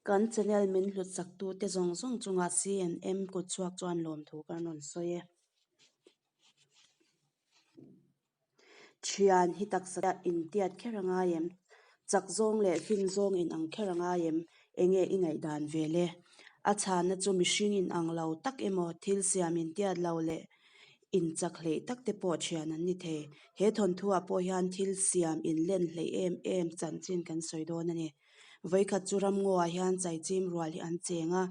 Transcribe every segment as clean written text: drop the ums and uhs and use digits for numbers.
Kan channel min hlutsak tute zawng zawng chungah CNM kutchhuak chuan lawmthu kan rawn sawi e. Thian hi taksa intiat kher a ngai em? Chak zawng leh fin zawng inang kher a ngai em? Enge i ngaihdan ve le? A chhanna chu mihring inang lo tak emaw thil siam intiat lo leh inchak hleih tak te pawh thian an ni thei. He thawnthuah pawh hian thil siam inlen hleih em em chanchin kan sawi dawn a ni. Vawikhat chu ramngaw-ah hian chaichim rual hi an cheng a,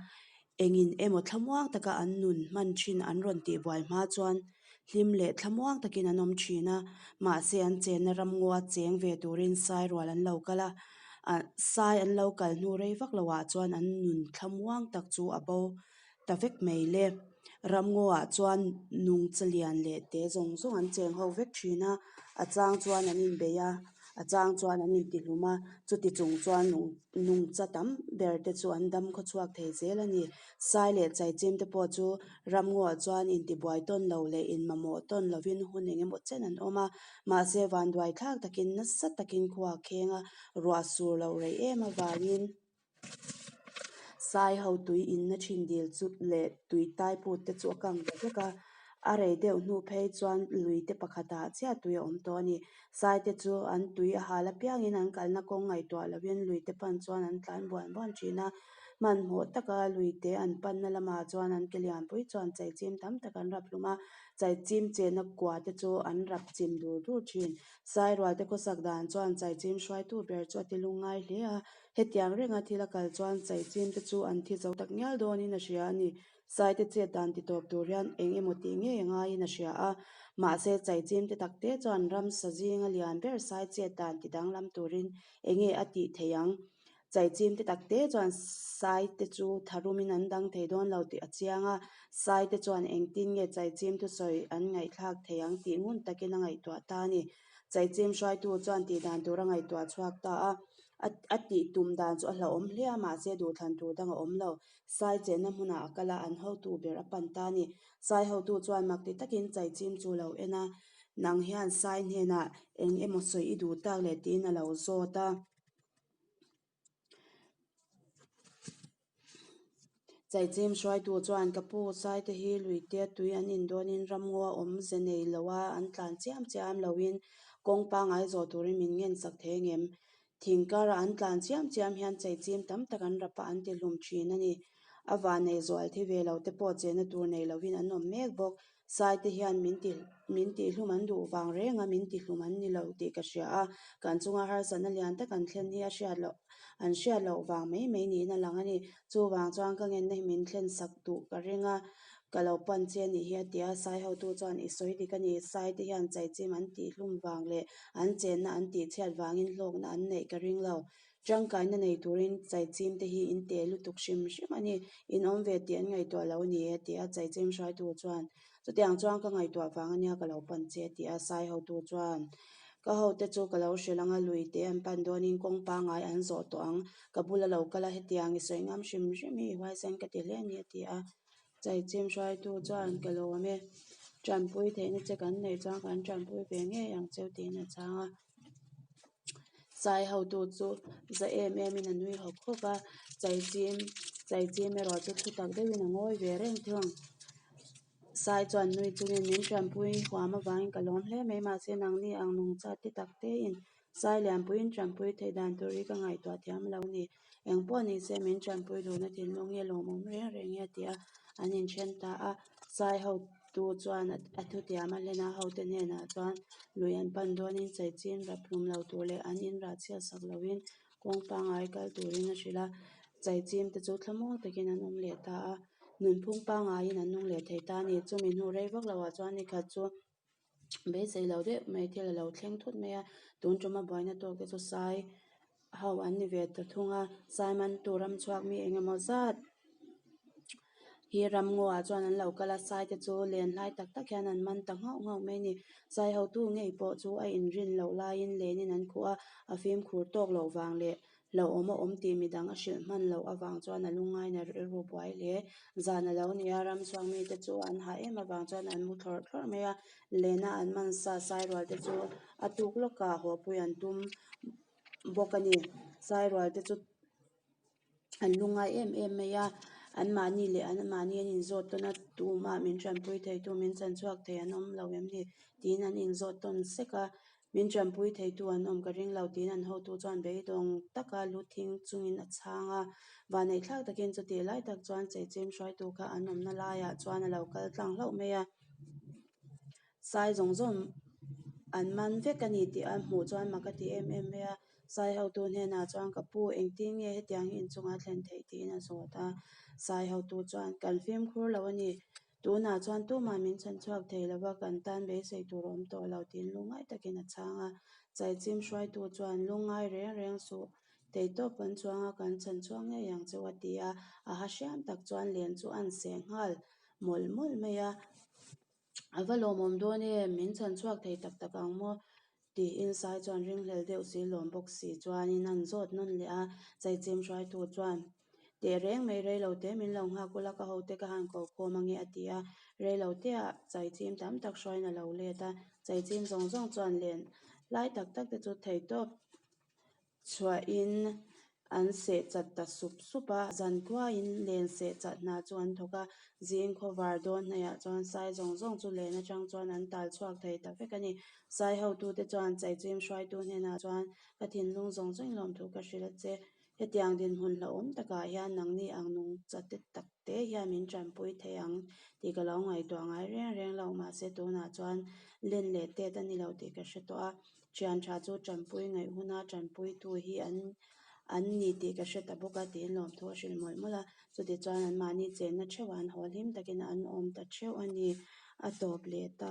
engin emaw thlamuang taka an nun hman thin an rawn tihbuai hma chuan hlim leh thlamuang takin an awm thin a, mahse an chenna ramngaw-a cheng ve turin sai rual an lo kal a, sai an lo kal hnu rei vak loah chuan an nun thlamuang tak chu a bo ta vek mai le. Ramngaw-ah chuan nungcha lian leh te zawng zawng an cheng ho vek thin a, a chang chuan an inbei a, a chang chuan an intihlum a, chuti chung chuan nungcha tam ber te chu an dam khawchhuak thei zel a ni. Sai leh chaichim te pawh chu ramngaw-ah chuan intibuai tawn lo leh inmamawh tawn lovin hun eng emaw chen an awm a, mahse vanduai thlak takin nasa takin khua a kheng a, ruah sur loh rei em avangin. Sai ho tui inna thin dil chu leh tui tai put te chu a kang ta vek a, a rei deuh hnu phei chuan lui te pakhatah chiah tui a awm tawh a ni. Sai te chu an tui a hal apiangin an kalna kawng ngaihtuah lovin lui te pan chuan an tlan buan buan thin a, hmanhmawh taka lui te an panna lamah chuan an ke lianpui chuan chaichim tam tak an rap hlum a, chaichim chenna kua te chu an rap chim dur dur thin. Sairual te khawsak dan chuan chaichim hruaitu ber chu a ti lungngai hle a, Hetiang renga thil a kal chuan chaichim te chu an thi zo tak ngial dawnin a hria a ni. Saite chet dan ti tawp tur hian eng emaw tih ngei a ngaiin a hria a. Mahse, chaichim te takte chuan ramsa zinga lian ber sai chet dan ti danglam turin eng nge a tih theih ang? Chaichim te takte chuan saite chu tharumin an dang thei dawn lo tih a chiang a. Saite chuan engtin nge chaichim thusawi an ngaihthlak theih ang tih ngun takin a ngaihtuah ta a ni. Chaichim hruaitu chuan tih dan tur a ngaihtuah chhuak ta a. A tih tum dan chu a hlauhawm hle a, mahse duhthlan tur dang a awm lo. Sai chenna hmunah a kal a, an hotu ber a pan ta a ni. Sai hotu chuan mak ti takin chaichim chu lo en a, Nang hian sai hnenah eng emaw sawi i duh tak le tiin a lo zawt a. Chaichim hruaitu chuan ka pu saite hi luite tui an indawnin ramngaw a awm ze nei lo a, an tlan chiam chiam loin kawng pangngai zawh turin min ngen sak thei angem? Thing karah an tlan chiam chiam hian chaichim tam tak an rap a, an ti hlum thin a ni. A vannei zual thi ve lo te pawh chenna tur nei loin an awm mek bawk. Saite hian min ti min tihhlum an duh vang reng a, min tihlum an ni lo tih ka hria a, kan chunga harsatna lian tak an thlen hi a hriat loh an hriat loh vang mai mai niin a lang a ni. Chuvang chuan ka ngenna hi min thlen sak duh ka ring a, ka lo pan che a nih hi a ti a, Sai hotu chuan i sawi dik a ni, Saite hian chaichim an tihhlum vang leh an chenna an tihchhiat vangin hlawkna an neih ka ring lo. Tangkaina nei turin chaichim te hi in teh lutuk hrim hrim a ni, in awm ve tih an ngaihtuah lo a ni e ti a chaichim hruaitu chuan chutiang chuan ka ngaihtuah vang a nia ka lo pan che ti a sai hotu chuan ka hote chu ka lo hrilh ang a lui te an pan dawnin kawng pangngai an zawh tawh ang ka bula lo kal a hetiang i sawi ngam hrim hrim hi i huaisen ka ti hle a ni a ti a chaichim hruaitu chuan ka lawm e tanpui theihna che kan neih chuan kan tanpui ve ngei ang cheu tiin a chhang a. Sai hotu chu za em em in a nui hawk hawk a, chaichim chaichim erawh chu thu tak deuhin a ngawi ve reng thung. Sai chuan nui chungin min tanpui huam avangin ka lawm hle mai mahse nangni ang nungcha ti tak tein sai lianpuiin tanpui theih dan tur hi ka ngaihtuah thiam lo ni. Engpawh ni se min tanpui duhna thinlung hi a lawmawm reng reng hi a ti a, an inthen ta a. Sai hotu chuan a thutiam a hlen a, hote hnenah chuan lui an pan dawnin chaichim rap hlum lo tur leh an in rah chhiat sak loin kawng pangngai kal turin a hrilh a. Chaichim te chu thlamuang takin an awm leh ta a, nunphung pangngaiin an nung leh thei ta a ni. Chumi hnu rei vak loah chuan nikhat chu Beisei lo deuh mai thil a lo thleng thut mai a, tun tuma buaina tawk te chu sai ho an ni ve ta thung a, sai man tur ram chhuak mi eng emaw zat hi ramngaw ah chuan an lo kal a, sai te chu len hlai tak tak hian an man ta nghauh nghauh mai a ni, sai hotu ngei pawh chu a inrin loh laiin lenin an khuh a, a fimkhur tawk loh vang leh Hlauhawm a awm tih midang a hrilh hman loh avang chuan a lungngaina rilru buai hle. Zan a lo ni a, ramchhuak mite chu an hah em avang chuan an mu thlawrh thlawrh mai a, lena an man sa sairual te chu a tuk lawkah hawpui an tum bawk a ni. Sairual te chu An lungngai em em mai a, anmahni leh anmahni an inzawt tawn a, tumah min tanpui theitu, min chanchhuak thei an awm lo em ni? tiin an inzawt tawn sek a, min tanpui theitu an awm ka ring lo tiin an hotu chuan beidawng taka lu thing chungin a chhang a. Vanneihthlak takin chutih lai tak chuan cheichim hruaitu kha an awmna laiah chuan a lo kal tlang hlauh mai a. Sai zawng zawng an man vek a ni tih a hmuh chuan mak a ti em em mai a. Sai hotu hnenah chuan ka pu engtin nge hetiang hi inchunga thlen theih tiin a zawt a. Sai hotu chuan kan fimkhur lo a ni. Tunah chuan tumah min chhan chhuak thei lo va, kan tan beisei tur a awm tawh lo tiin lungngai takin a chhang a. Chaichim hruaitu chuan lungngai reng reng suh, theihtawp kan chuang a, kan chhan chhuak ngei ang che u a ti a. A ha hriam tak chuan len chu a an seh nghal mawlh mawlh mai a. A va lawmawm dawn em? Min chhan chhuak thei tak tak ang maw? Tiin Sai chuan ringhlel deuh si lawm bawk si chuanin an zawt nawn leh a, Chaichim hruaitu chuan, Teh reng mai rei lo te min lo nghak ula ka hote ka han ko khawm ange a ti a, rei lo teah Chaichim tam tak hruaiin a lo let a, Chaichim zawng zawng chuan len lai tak tak te chu theihtawp Chhuahin an seh chat ta sup sup a, zan khuain len seh chat hna chu an thawk a, zing khawvar dawn hnaiah chuan sai zawng zawng chu len atang chuan an tal chhuak thei ta vek a ni. Sai hotute chuan Chaichim hruaitu hnenah chuan, Ka thinlung zawng zawngin lawmthu ka hrilh a che. Hetiang dinhmun hlauhawm takah hian nangni ang nungchate takte hian min tanpui thei ang tih ka lo ngaihtuah ngai reng reng lo, mahse tunah chuan len leh tet a ni lo tih ka hre tawh a. Thian tha chu tanpui ngaih huna tanpuitu hi an an ni tih ka hre ta bawk a tiin lawmthu a hrilh mawlh mawlh a. Chutichuan anmahni chenna theuhah an haw hlim takin an awm ta theuh a ni. A tawp leh ta.